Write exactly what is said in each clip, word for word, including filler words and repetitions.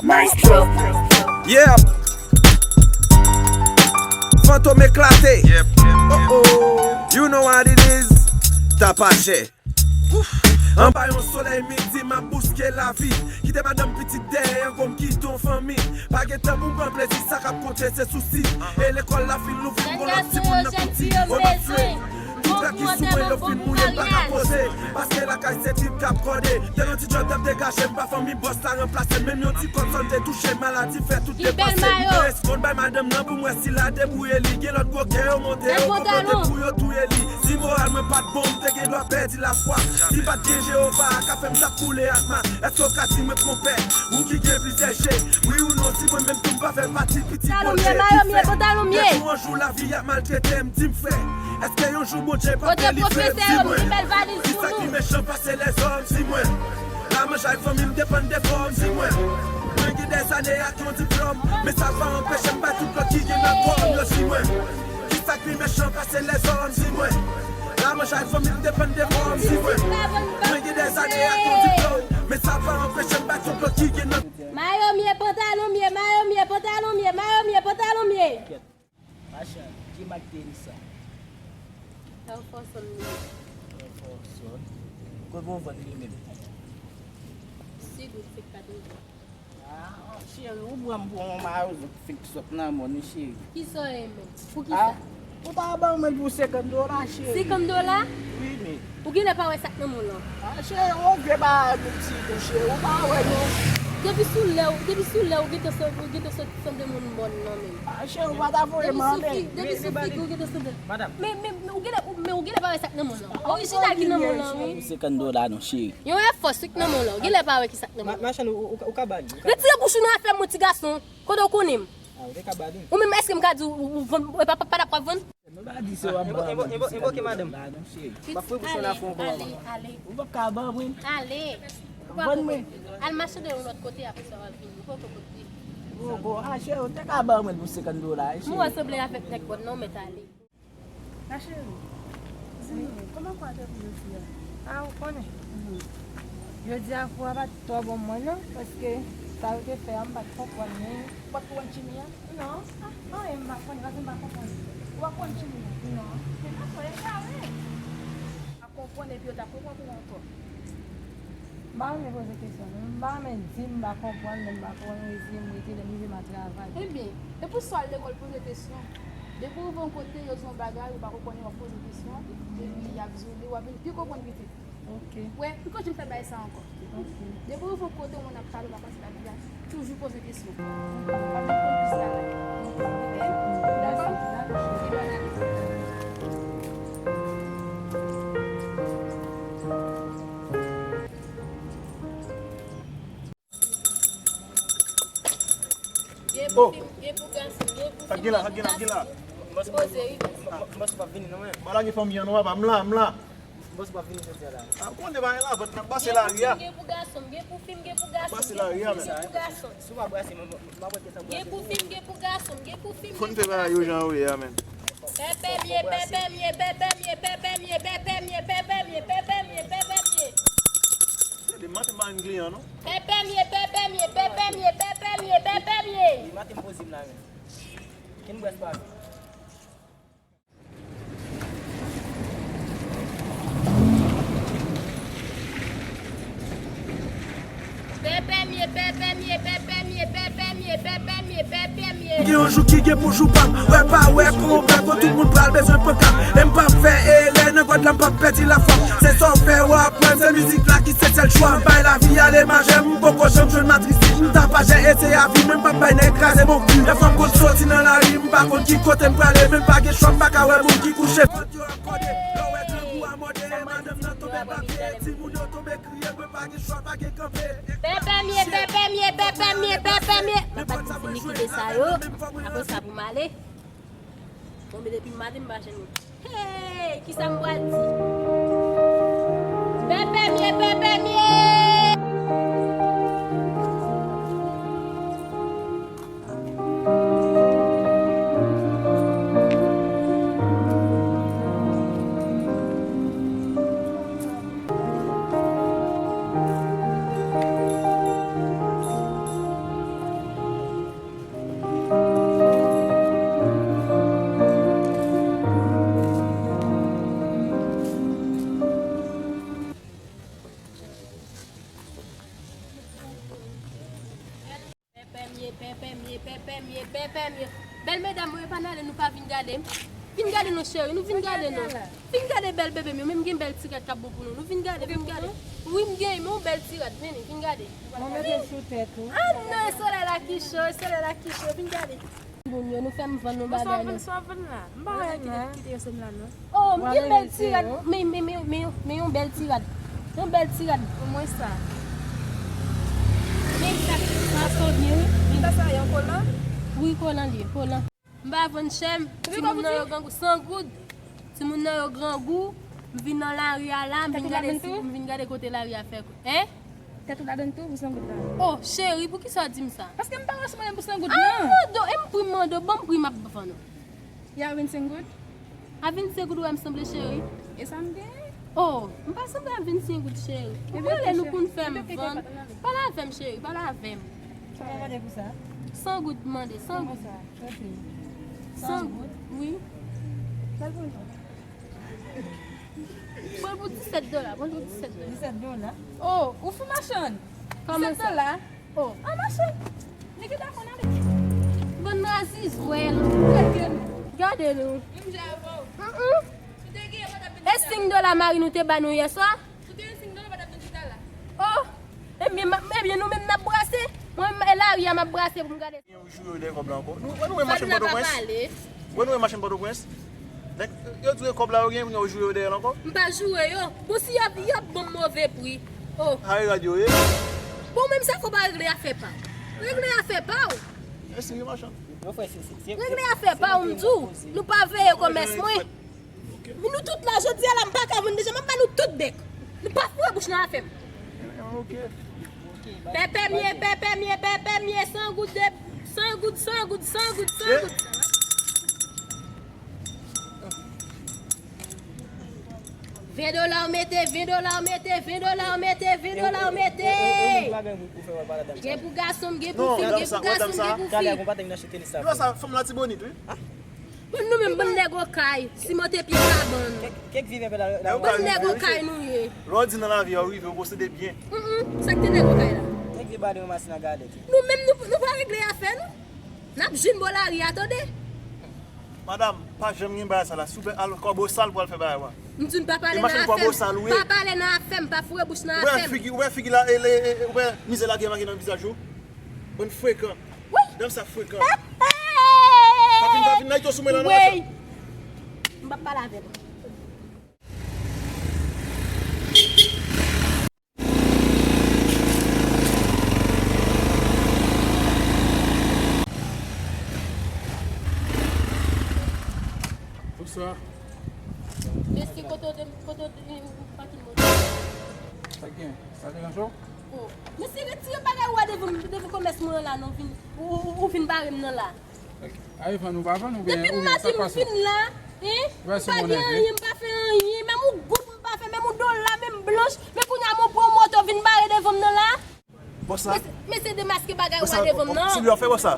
Maestro. Yeah. Fantom eklate. Yep, yep, yep. Oh, oh. You know what it is. Tapache. Anba yon solèy midi, m ap bouske lavi. Kite madanm, pitit dèyè, yon gonm kite yon fanmi. Pa gen tan pou m pran plezi, sa k ap konte se sousi. E lekòl la fin louvri, m gon lòt timoun nan piti. O m ap jwe. Tout rad ki sou mwen, yo fin mouye, m pa ka poze. Paske lakay se trip k ap kòde. Depi yon ti djòb t ap degaje m, pa fanmi bòs la ranplase m. Menm yon ti kòb san te touche, maladi fè tout depanse. M te responn bay madanm nan pou m wè si l a debouye li. Gen lòt gwo kè yo monte, yo konplote pou yo touye li. Si moral mwen pa t bon, m te gen dwa pèdi lafwa. Si pa t gen Jewova, ka fè m t ap koule ak ma. Èske w ka di mwen konpè, ou ki gen plizyè je? Wi ou non, si mwen menm tou m pa fè pati piti Bondye te fè. Dèfwa yon jou lavi ap maltrete m, di m frè, èske yon jou Bondye p ap delivre m? Di mwen, kisa ki mechan pase lèzòm? Di mwen, la manje ak fanmi m depann de fanm, di mwen. Mwen gen dèzane ak yon diplòm, men sa pa anpeche m bay tout lòt ki gen nan kò m yo, di mwen. Kisa k pi mechan pase lèzòm, di mwen? La manje ak fanmi m depann de fanm, di mwen. Mwen gen dèzane ak yon diplòm, men sa pa anpeche m bay tout lòt ki gen nan. Mayo m ye, pantalon m ye, mayo m ye, pantalon m ye, mayo m ye, pantalon m ye. Machann, ki mak tenis sa? Air Force One li ye. Air Force One. Konbyen w vann li menm? Sis goud senkantrevyen. Ah, cheri, ou pran m pou yon mayo fik sòt nan mòn wi, cheri. Kisa w ye menm? Poukisa? Ah, ou pa ban mwen l pou senkant dola, cheri. Senkant dola? Wi, men. Ou genlè pa wè sa k nan men w lan. Ah, cheri, yon vye bagay pou ti tou, cheri, ou pa wè non. Depi sou lè w, depi sou lè w gentan san-, ou gentan san-, sanble moun mòn nan menm. Ah, cheri, ou pa ta voye m anlè. Depi sou figi w gentan sanble. Madanm. Men, men, men ou genlè, ou, men ou genlè pa wè sa k nan men w lan. Orijinal ki nan men w lan, wi. Senkant dola non, cheri. Yon Air Force wi k nan men w lan. Ou genlè pa wè ki sa k nan men w lan. Machann, ou, ou, ou ka ba li. Retire bouch ou nan afè m, mon ti gason. Kote w konnen m? Ah, ou te ka ba li. Ou menm, èske m ka di w, ou, ou vann, e pa, pa, pa, pa vann? M pa di se w ap ba mwen. Enbo, enbo, enbo, enbo, madanm. M ap fouye bouch ou nan afè w ankò, ale, maman. Ale. Ou p ap ka ba mwen. Ale. Vann mwen. Al machande yon lòt kote, apre sa w al vini. Ou poko pot li. Poko, ah, cheri, ou te ka ba mwen l pou senkant dola, cheri. M wè sanble avèk nèg bòn nan, ou mèt ale. Ma chérie, di m, kòman kou a te pou jodi a? Ah, ou konnen. Jodi a kou a pa t twò bon mwen non, paske sa yo te fè a, m pa t konprann li. Ou pa t konprann Jimmy a? Non. Ah, anyen m pa konnen, paske m pa konprann. Ou pa konprann Jimmy a? Non. Men pa kwè, e kare. Pa konprann, epi yo t ap konprann ou ankò. M pa renmen poze kesyon non. M pa renmen di m pa konprann, lè m pa konprann, m retire, m rete, lè m rive m a travay. Ebyen, e pou sa w al lekòl poze kesyon. Depi w rive yon kote, yo di w yon bagay, ou pa konprann, w ap poze kesyon, epi y ap di w li, w ap vin pi konprann pitit. Ok. Wè, m kontinye fè bagay sa ankò. Ok. Depi w rive yon kote, yon moun ap pale, w pa konn sa l ap di a, toujou poze kesyon. Ok. W ap vin konn plis bagay. Ok. Ok? Dakò? Dakò. Ok, bòn ane. Gen pou fi m, gen pou gason m, gen pou fi m, gen pou gason m. Sa k gen la, sa k gen la, sa k gen la? Poze wi. M panse w p ap vini non, men. M pa lage fanmi an non, papa, m la, m la. M panse w p ap vini jodi a la. A, konnen bagay la, vant n ap pase lari a. Gen pou fi m, gen pou gason m, gen pou fi m, gen pou gason m, gen pou fi m, gen pou gason m. Pase lari a, men. Si w pa brase, m, m, m ap wè kisa w brase. Gen pou fi m, gen pou gason m, gen pou fi m, gen pou gason m. Fò n fè bagay yo jan yo ye a, men. Pèpè m ye, pèpè m ye, pèpè m ye, pèpè m ye, pèpè m ye, pèpè m ye, pèpè m ye, pèpè m ye. Gade, maten m pa jwenn kliyan, non. Pèpè m ye, pèpè m ye, pèpè m ye, pèpè m ye, pèpè m ye. Li maten m poze m la, men. Ken bwès pa vin. Pèpè m ye, pèpè m ye, pèpè m ye, pèpè m ye, pèpè m ye, pèpè m ye. Gen yon jou ki gen pou jou pa m. Wè pa wè, konpè, kon tout moun pral bezwen pankap. E m p ap fè erè, nan God la m p ap pèdi lafwa. Se sa w fè, w ap pran, se mizik la ki se sèl chwa. M bay lavi ale majè, m poko janm jwenn matris. M ta pa jè e se avi, mwen m p ap bay nèg kraze mon kri. Dèfwa m konn soti nan lari, m pa konn ki kote m prale, men m pa gen chwa, m pa ka wè moun ki kouche. Vant yo ap kòde, lè w wè grangou a mòde, madanm nan tonbe papye, timoun yo tonbe kriye, mwen pa gen chwa, pa gen kanpe. Pèpè m ye, pèpè m ye, pèpè m ye, pèpè m ye. Mwen pa t fini kite sa yo, apre sa pou m ale. Bon, men depi maten m pa jwenn moun. Hey, kisa m pral di? Pèpè m ye, pèpè m ye! Pèpè m ye, pèpè m ye. Bèl medam, mwen pa n ale, nou pa vin gade m. Vin gade non, cheri, nou vin gade non. Vin gade bèl bebe m yo, menm gen bèl ti rad k ap bon pou nou. Nou vin gade, vin gade. Wi, m gen, men yon bèl ti rad, vini, vin gade. Mwen mete l sou tèt ou. Ah non, e solèy la ki cho, e solèy la ki cho, vin gade. Moun yo, nou fè m vann nou bagay nou. Sa w vann la? M pa wè ki te kite yo sèm la non. Oh, m gen bèl ti rad. Men, men, men, men, men yon bèl ti rad. Yon bèl ti rad. Pou mwen sa. Men sa, sa sou byen, wi. Sa, sa yon kolan? Wi, kolan li ye, kolan. M pa vann chè m. Timoun nan yo grangou, san goud. Timoun nan yo grangou. M vin nan lari a la, m vin gade si, m vin gade kote lari a fè. Hein? Tèt ou ladann tou pou san goud la. Oh, cheri, poukisa w di m sa? Paske m pa wè sou mwen pou san goud non. Ah, mande w, e m pri m mande w, ban m pri m ap vann ou. Y a vennsenk goud? A vennsenk goud ou wè m sanble, cheri? E sa m genyen. Oh, m pa sanble a vennsenk goud, cheri. Ou prale nou pou n fè m vann. Pale avè m, cheri, pale avè m. Sa w mande pou sa? San goud m mande, san goud. San goud? Wi. Pran l pou disèt dola, pran l pou disèt dola. Disèt dola? Oh, ou fou machann? Kòman sa? Disèt dola? Oh. An machann. Li ki dakò nan li. Bann razizwèl. Gade nou. Mm-mm. E senk dola mari nou te ba nou yè swa? Oh. Ebyen, ma- ebyen nou menm n ap brase. Mwen, e lari a m ap brase pou m gade. Yo joure yo dèyè kòb la ankò. Nou, wè nou wè machann Pòtoprens. Wè nou wè machann Pòtoprens. Nèg, yo joure kòb la, yo gen, yo joure yo dèyè l ankò. M pa joure yo. Bon, si y ap, y ap ban m move pri. Oh. A, e rad yo ye. Bon, menm sa fò pa regle afè pa w. Regle afè pa w. E serye machann. Regle afè pa w, m di w. Nou pa veye kòmès mwen. Men nou tout la, jodi a la, m pa ka vann deja, m ap ba nou tout bèk. Nou pa foure bouch nan afè m. Pèpè m ye, pèpè m ye, pèpè m ye, san goud de, san goud, san goud, san goud, san goud. Ven dola w mete, ven dola w mete, ven dola w mete, ven dola w mete. Gen pou gason m, gen pou fi m, gen pou gason m, gen pou fi. Yo sa, fanm Latibonit, wi. Bon, nou menm, bann nèg okay, simonte pye kabann. Kèk, kèk viv enpe la, la. Bann nèg okay nou ye. Lè w di nan lavi a, w rive, w posede byen. Mm, mm, sa k te nèg okay la? Kèk viv ba de yon masin nan galèt. Nou menm, nou, nou pa regle afè nou. N ap jwenn bò lari a, tande. Madam, pa janm gen bagay sa la. Silvouplè, al kòbo sal pou al fè bagay ou a. M di n pa pale nan afè m. Pa pale nan afè m, pa foure bouch nan afè m. Ou wè figi, ou wè figi la, e, e, e, ou wè mizè lage make nan vizaj ou? Bann frekan. Wi. Dam sa frekan. Pa vin, pa vin layite w sou mwen la non, machè. M p ap pale avè l. Bonswa. Mesye, kote w te, kote w te, ou pati moto? Sa gen? Sa deranje w? Oh. Mesye, retire bagay ou a devan, devan kòmès mwen an la, non, vin, ou, ou, ou vin bare m nan la. A, e vann ou pa vann oubyen, oubyen sa k pase w? Depi maten m vin la, hein? M pa gen anyen, m pa fè anyen, menm yon goud m pa fè, menm yon dola, menm blanch, men kounye a m pran moto vin bare devan m nan la. Bòs la. Mesye, mesye, demaske bagay ou a devan m nan. Silvyo, fè bòs la.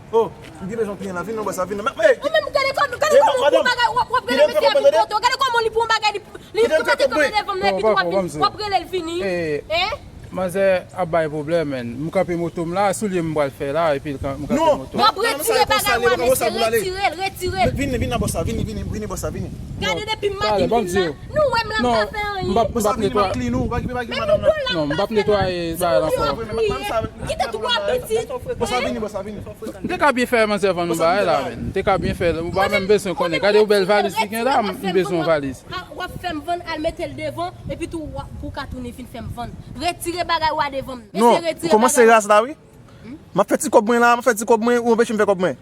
Oh, m gen bezwen kliyan la, vin non bòs la, vin non. Ou menm gade kòman, gade kòman ou pran bagay, w ap, w ap rele mesye a vin kote w, gade kòman li pran bagay, li, li kòmanse kanpe devan m nan, epi tou w ap vin, w ap rele l vini. Hein? Manzè ap bay pwoblèm, menn. M kanpe moto m la, soulye m pral fè la, epi l kan-, m kanpe moto. W ap retire bagay ou a, mesye, retire l, retire l. Vini, vini nan bòs la, vini, vini, vini bòs la, vini. Gade depi m maten m vin la, nou wè m la m pa fè anyen. Non, m p ap, m p ap netwaye. Non, m p ap netwaye bagay la ankò. Kite twa pitit. Bòs la, vini, bòs la, vini. M te ka byen fè manzè vann ou bagay la, menn. M te ka byen fè l. Ou pa menm bezwen konnen. Gade yon bèl valiz li gen la, m bezwen yon valiz. W ap fè m vann al mete l devan, epi tou w ap, pou w ka tounen vin fè m vann. Retire bagay ou a devan m. Non, ou kòmanse raz la, wi. M ap fè ti kòb mwen la, m ap fè ti kòb mwen, ou anpeche m fè kòb mwen.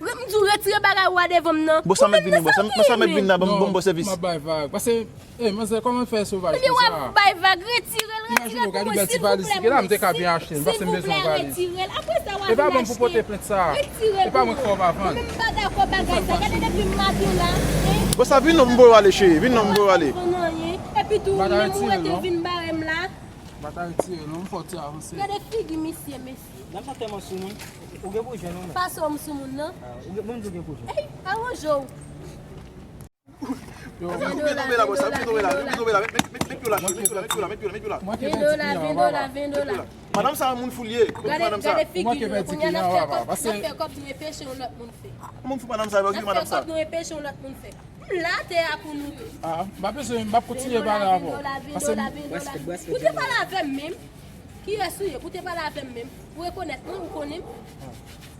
M di w retire bagay ou a devan m nan. Bòs la mèt vini, bòs la, bòs la mèt vini la, ban m, ban m bò sèvis. M ap bay vag. Pase, eh, manzè, kòman fè sovaj konsa? Ebyen w ap bay vag, retire l, retire l pou mwen, silvouplè, mwen, silvouplè, retire l. Apre sa w ap... E pa ban m pou pote plent sa. Retire l pou mwen. E pa mwen k fè w pa vann. Mwen menm m pa dakò bagay sa. Gade depi maten la, hein? Bòs la, vin non, m voye w ale, cheri. Vin non, m voye w ale. Epi tou, ou menm ou rete vin bare m la. M pa ta retire non, m fò ti avanse. Gade figi misye, mesye. Dam sa tèlman soumoun. Ou gen pou jwenn ou menm. Pa sou m soumoun non. Ah, ou gen, bon, ou gen pou jwenn. Ey, aranje w. Yo. Ven dola, ven dola, ven dola. Ven dola, ven dola, ven dola, ven dola. Madanm sa a moun fou l ye. Kote madanm sa a? Gade figi nou. Kounye a n ap fè kòb, n ap fè kòb nou e peche yon lòt moun fè. Moun fou madanm sa a, yo ki madanm sa a. N ap fè kòb nou e peche yon lòt moun fè. M la tè a pou nou tou. Ah, m pa bezwen, m p ap kontinye pale avè w. Ven dola, ven dola, ven dola. Ou te pale avè m menm. Kiyès ou ye? Ou te pale avè m menm. Ou rekonèt mwen, ou konnen m.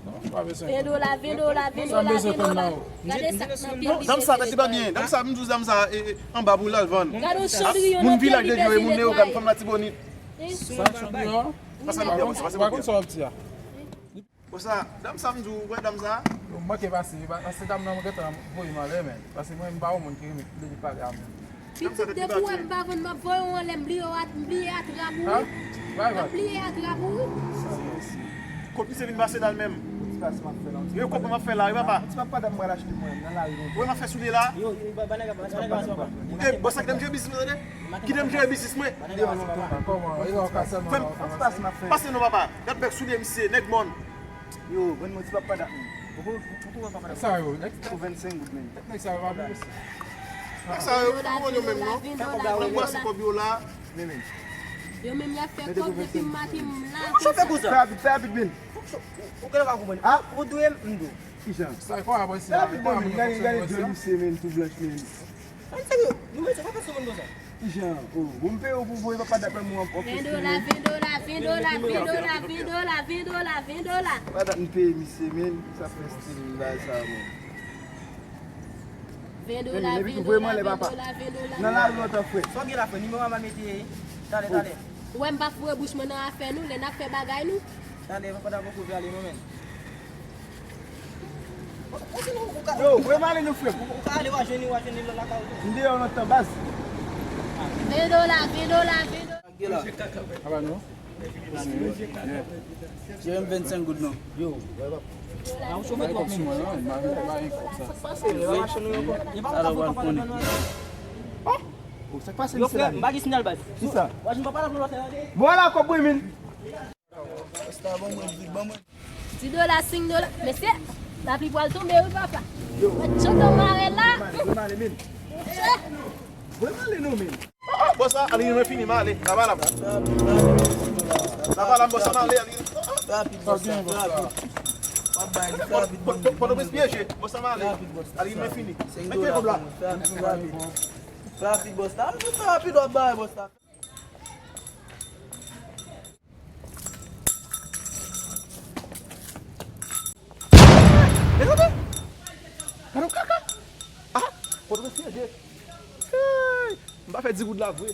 Non, pa bezwen. Ven dola, ven dola, ven dola, ven dola. Gade sa k nan pye. Non, dam sa, tèt li pa byen. Dam sa, m di w dam sa, e, e, anba pou l al vann. Gade yon chandriyon nan pye l, li bezwen netwaye. Moun Vilaj de Dye, moun Leogàn, fanm Latibonit. Sa chandriyon? Pase nan pye, pase nan pye. Bon, sa, dam sa m di w, wè dam sa? Yo, m manke pase, pa-, pase dam nan, mwen gentan voye m anlè, men. Pase mwen, m pa yon moun ki renmen lè li pale a moun. Pitit, depi w wè m pa vann, m ap voye w anlè, m bliye w at-, m bliye atrap ou, wi. M ap bliye atrap ou, wi. Kot misye vin pase la l menm? Yo, kot mwen m ap fè la, wi, papa? Wè m ap fè soulye la? E, bòs la, kite m jere biznis mwen, tande? Kite m jere biznis mwen. Pase non, papa. Gad bèk soulye misye, nèg mòn. Yo, vann mwen ti papa dat, men. Poko, poko vann papa dat. Sa yo, nèg. Pou vennsenk goud, men. Nèg sa yo pa pou mesye. Nèg sa yo, pa pou yo menm, non. Fè kòb la, yo la. Yo menm y ap fè kòb depi maten, m la. Fè rapid, fè rapid, men. Ou genlè pa konprann. Ah, ou dwe m, m dwe. Kijan? Sa, kwa apre se. Fè rapid, men. Gade, gade djòl misye, men, tou blanch, men. Ann serye, nou mesye pa fè sou moun konsa. Kijan? Oh, bon, m peye w pou voye papa dat la, mwen ap fè. Ven dola, ven dola, ven dola, ven dola, ven dola, ven dola, ven dola. Papa dat m peye misye, men, sa fè stil bagay sa, men. Ven dola, ven dola, ven dola, ven dola. Nan lari lontan, frè. Sa w gen la, frè? Nimewo a m al mete, talè, talè. Ou wè m pa foure bouch mwen nan afè nou, lè n ap fè bagay nou. Talè, papa dat poko vle ale non, men. Yo, voye m ale non, frè m. Ou ka ale, w a jwenn li, w a jwenn li nan lakay ou tou. M deyò lontan, baz. Ven dola, ven dola, ven dola. Aba non. Jere m vennsenk goud non. Yo. Bay kòb sou mwen non, m pa gen kòb sa. Talè w al konnen. Oh, sa k pase misye la? Yo, frè, m pa gen sinyal, baz. Kisa? W a jwenn papa la pou lòt lè, tande? Bon, ala kòb mwen, men. Dis dola, senk dola. Mesye, lapli pral tonbe wi, papa. Mwen tchoto mare la. Voye m ale, men. Voye m ale non, men. Bòs la, ale, mwen fini, m ale. Lava la. Lava la, bòs la, m ale, ale. Rapid, bòs la, rapid. Pòtoprens pyeje, bòs la, m ale. Ale, mwen fini. Mete kòb la. Rapid, bòs la. Rapid, w ap bare, bòs la. Mezanmi! Gade yon kaka! Ah! Pòtoprens pyeje! Hey! M pa fè di goud la vre.